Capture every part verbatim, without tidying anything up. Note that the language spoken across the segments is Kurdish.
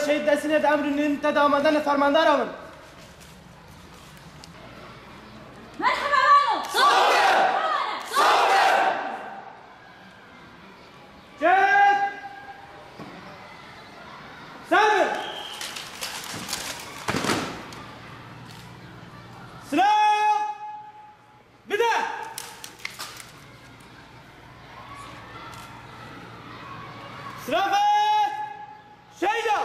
Şehîd Desînê di emrî nîn te de amade ne fermandara min. Merheba walo. Sağ ol. Çek! Ser! Silah! Bide! Silah ver! Şeyda!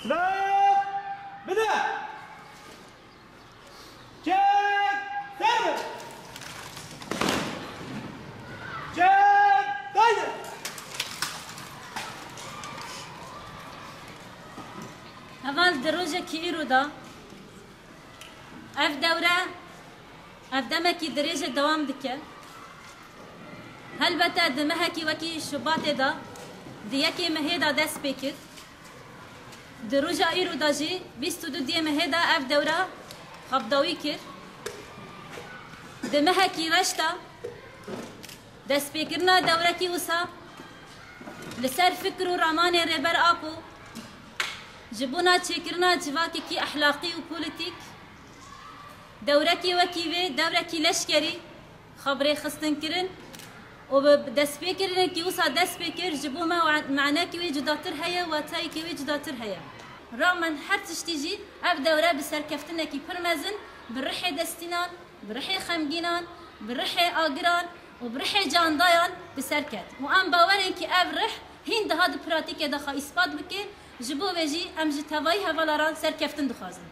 Silah! Bide! Çek! Serbe! Çek! Dayne! Heval di rojekî îro de ev dewre, ev demekî dirêj e dewam dike. Helbete di mehekî wekî Şubatê de, di yekê mehê de dest pê kir. Di roja îro de jî bîst û du diyê mehê de ev dewra xapdawî kir. Di mehekî reş de destpêkirina dewrekî wisa li ser fikr û ramanê Rêber Apo ji bona çêkirina civakekî ehlaqî û polîtîk, dewrekî wekî vê, dewrekî leşkerî, xwe bi rêxistin kirin û bi destpêkirinekî wisa dest pê kir, ji bo me we-, manekî wê cudatir heye, wetayekî wê cudatir heye. Ramen her tiştî jî ev dewre bi serkeftinekî pir mezin, bi rihê destînan, bi rihê xemgînan, bi rihê agiran û bi rihê candayan bi ser ket. Û em bawer in kî ev rih hîn daha di pratîkê de xwe îspat bike, ji bo vê jî em ji tevayî hevala re serkeftin dixwazin.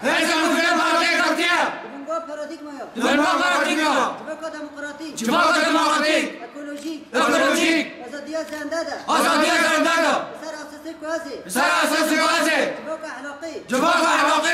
Hêza mizgîna paradîgma ketiye. Di bingo paradîgmaya. Di bingo paradîgmaya. Civaka demokratîk. Civaka demokratîk. Ekolojîk. Ekolojîk. Azadiya zende de. Azadiya zende de. Li ser esasê ku ez ê. Li ser esasê ku ez ê. Civaka ehlaqî. Civaka ehlaqî.